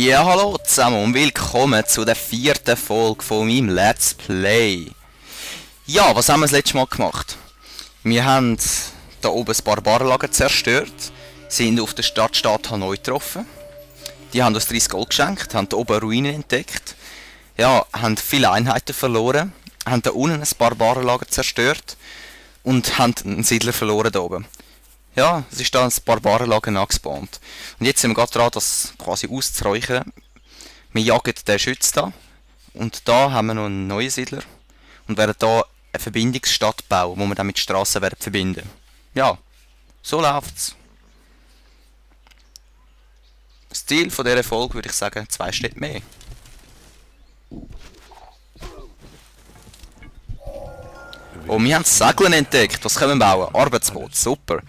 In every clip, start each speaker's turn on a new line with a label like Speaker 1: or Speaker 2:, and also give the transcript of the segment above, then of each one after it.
Speaker 1: Ja, hallo zusammen und willkommen zu der 4. Folge von meinem Let's Play. Ja, was haben wir das letzte Mal gemacht? Wir haben da oben ein Barbarenlager zerstört, sind auf der Stadtstaat Hanoi getroffen. Die haben uns 30 Gold geschenkt, haben da oben Ruinen entdeckt. Ja, haben viele Einheiten verloren, haben da unten ein Barbarenlager zerstört und haben einen Siedler verloren da oben. Ja, es ist da ein Barbarenlager angespawnt. Und jetzt sind wir gerade dran, das quasi auszuräuchern. Wir jagen den Schütz da. Und da haben wir noch einen neuen Siedler. Und werden da eine Verbindungsstadt bauen, wo wir dann mit Strassen werden verbinden. Ja, so läuft's. Das Ziel von dieser Folge würde ich sagen, 2 Städte mehr. Oh, wir haben Segeln entdeckt. Was können wir bauen? Arbeitsboot. Super.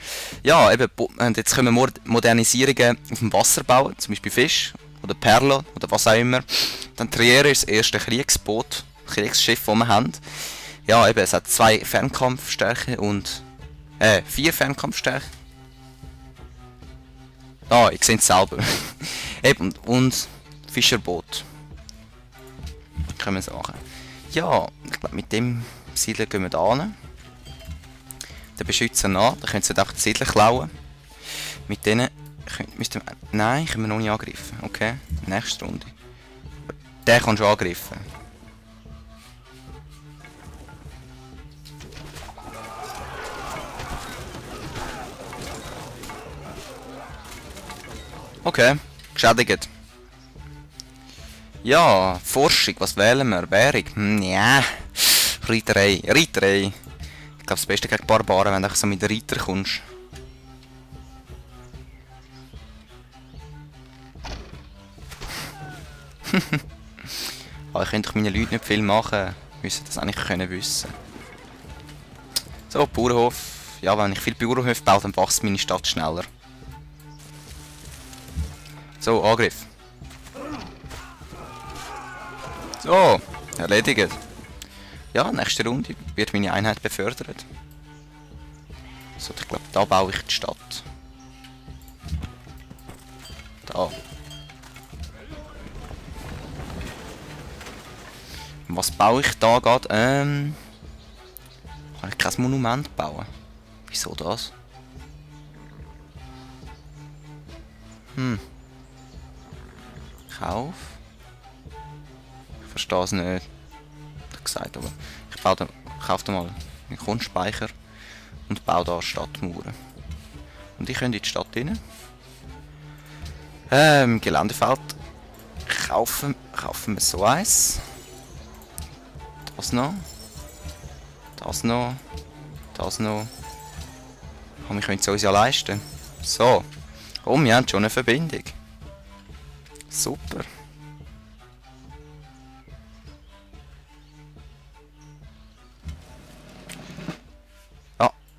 Speaker 1: Ja, eben, und jetzt können wir Modernisierungen auf dem Wasser bauen. Zum Beispiel Fisch oder Perlen oder was auch immer. Dann Triere ist das erste Kriegsboot, Kriegsschiff, das wir haben. Ja, eben, es hat 2 Fernkampfstärke und 4 Fernkampfstärke. Ah, ich sehe es selber. Eben, und Fischerboot. Können wir sagen. Ja, ich glaube, mit dem Siedler gehen wir da hin. Den Beschützer nach, da können sie einfach den Siedler klauen. Mit denen müssten wir... Nein, können wir noch nicht angreifen. Okay, nächste Runde. Der kann schon angreifen. Okay, geschädigt. Ja, Forschung, was wählen wir? Währung? Ja. Reiterei. Reiterei. Ich glaube, das Beste gegen Barbaren, wenn du so mit Reiter kommst. Aber ich könnte meinen Leuten nicht viel machen. Müssen das eigentlich können wissen. So, Bauernhof. Ja, wenn ich viel Bauernhof baue, dann wächst meine Stadt schneller. So, Angriff. So, erledigt. Ja, nächste Runde wird meine Einheit befördert. So, ich glaube, da baue ich die Stadt. Da. Was baue ich da gerade? Kann ich kein Monument bauen? Wieso das? Kauf? Ich verstehe es nicht. Gesagt, aber ich kaufe da mal einen Kunstspeicher und baue da Stadtmauern. Und ich könnte in die Stadt rein. Im Geländefeld kaufen wir so eins. Das noch. Das noch. Das noch. Aber wir können es uns ja leisten. So. Oh, wir haben schon eine Verbindung. Super.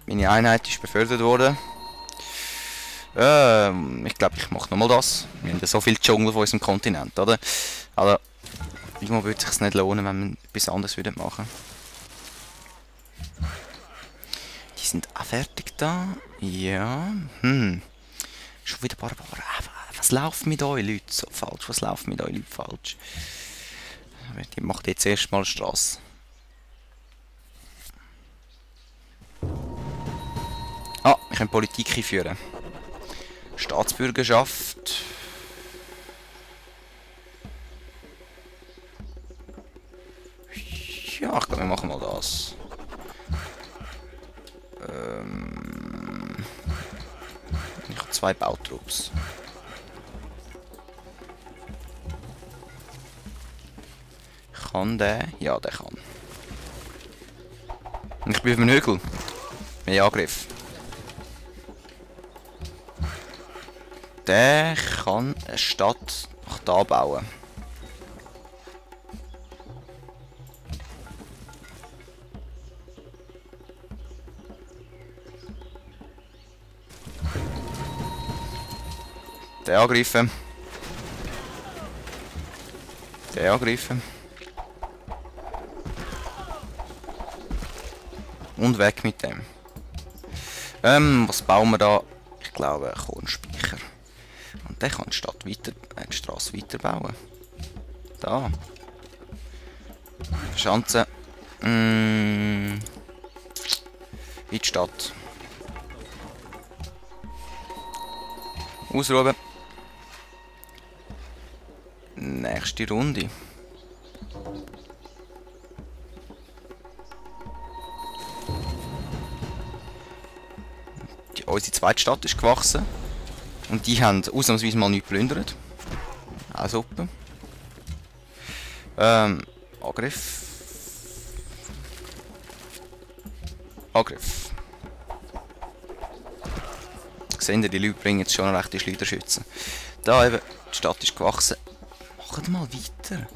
Speaker 1: Meine Einheit ist befördert worden. Ich glaube, ich mache nochmal das. Wir haben ja so viel Dschungel auf unserem Kontinent, oder? Also, irgendwo würde es sich nicht lohnen, wenn wir etwas anderes machen würden. Die sind auch fertig da. Ja. Schon wieder Barbaren. Was läuft mit euch Leute so falsch? Was läuft mit euch Leute falsch? Die macht jetzt erstmal Straße. Ah, wir können Politik einführen. Staatsbürgerschaft. Ja, ich glaube, wir machen mal das. Ich habe 2 Bautrupps. Kann der? Ja, der kann. Und ich bin auf dem Hügel. Mehr Angriff. Der kann eine Stadt nach da bauen. Der angreifen. Der angreifen. Und weg mit dem. Was bauen wir da? Ich glaube, Kornspeicher. Der kann die Stadt weiter, die Straße weiterbauen. Da. Schanze. In die Stadt. Ausruhen. Nächste Runde. Unsere zweite Stadt ist gewachsen. Und die haben ausnahmsweise mal nichts geplündert. Auch super. Angriff. Angriff. Sehen Sie, die Leute bringen jetzt schon rechte Schleuderschützen. Da eben, die Stadt ist gewachsen. Macht mal weiter.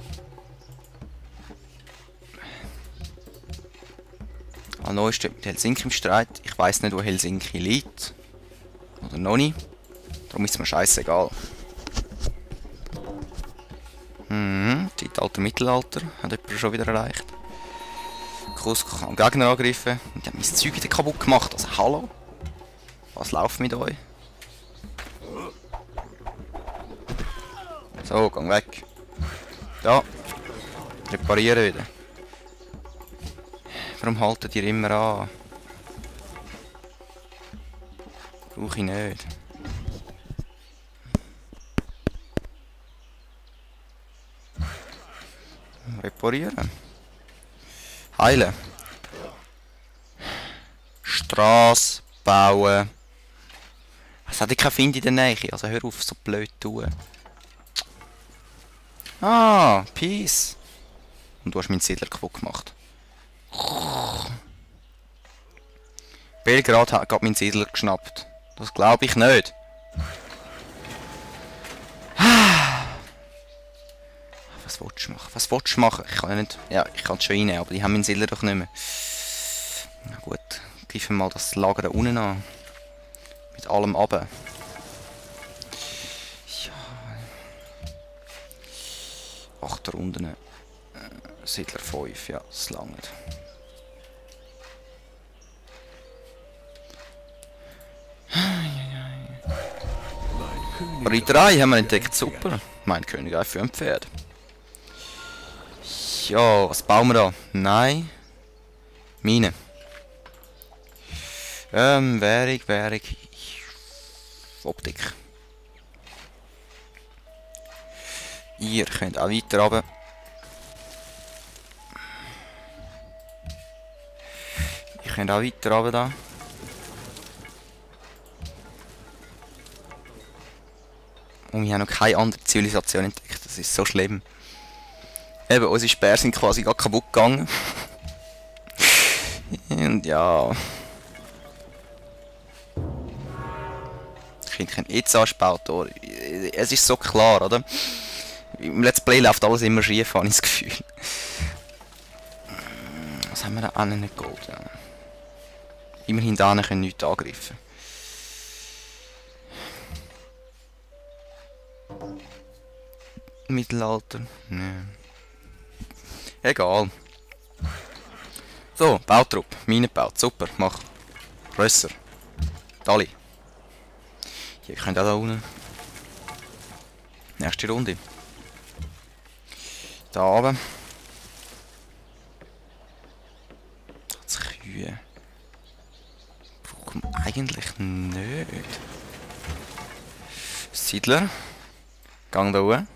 Speaker 1: Neu steht mit Helsinki im Streit. Ich weiss nicht, wo Helsinki liegt. Oder noch nicht. Darum ist es mir scheißegal. Zeitalter, Mittelalter. Hat jemand schon wieder erreicht. Krusko kann Gegner angreifen. Und die haben mein Zeug wieder kaputt gemacht. Also hallo? Was läuft mit euch? So, gang weg. Da. Reparieren wieder. Warum haltet ihr immer an? Brauche ich nicht. Reparieren. Heilen. Straße bauen. Es hat kein Find in der Nähe, also hör auf, so blöd zu tun. Ah, Peace. Und du hast meinen Siedler kaputt gemacht. Belgrad hat gerade meinen Siedler geschnappt. Das glaube ich nicht. Was willst du machen? Was willst du machen? Ich kann ja nicht... Ja, ich kann es schon reinnehmen, aber die haben meinen Siedler doch nicht mehr. Na gut, greifen wir mal das Lager da unten an. Mit allem runter. Ja. 8 Runden. Siedler 5, ja, das langt. Reiterei haben wir entdeckt, super. Mein Königreich für ein Pferd. Ja, was bauen wir da? Nein. Mine. Währung. Optik. Ihr könnt auch weiter runter. Ihr könnt auch weiter runter da. Und wir haben noch keine andere Zivilisation entdeckt. Das ist so schlimm. Eben, unsere Speere sind quasi gar kaputt gegangen. Und ja. Ich kann jetzt ansparen. Es ist so klar, oder? Im Let's Play läuft alles immer schief, habe ich das Gefühl. Was haben wir da an? Nicht Gold, ja. Immerhin da können nichts angreifen. Mittelalter. Nee. Egal. So, Bautrupp. Mine gebaut. Super, mach. Grösser. Dali. Hier könnt ihr auch da unten. Nächste Runde. Da oben. Das Kühe. Brauchen wir eigentlich nicht. Siedler. Gang da oben.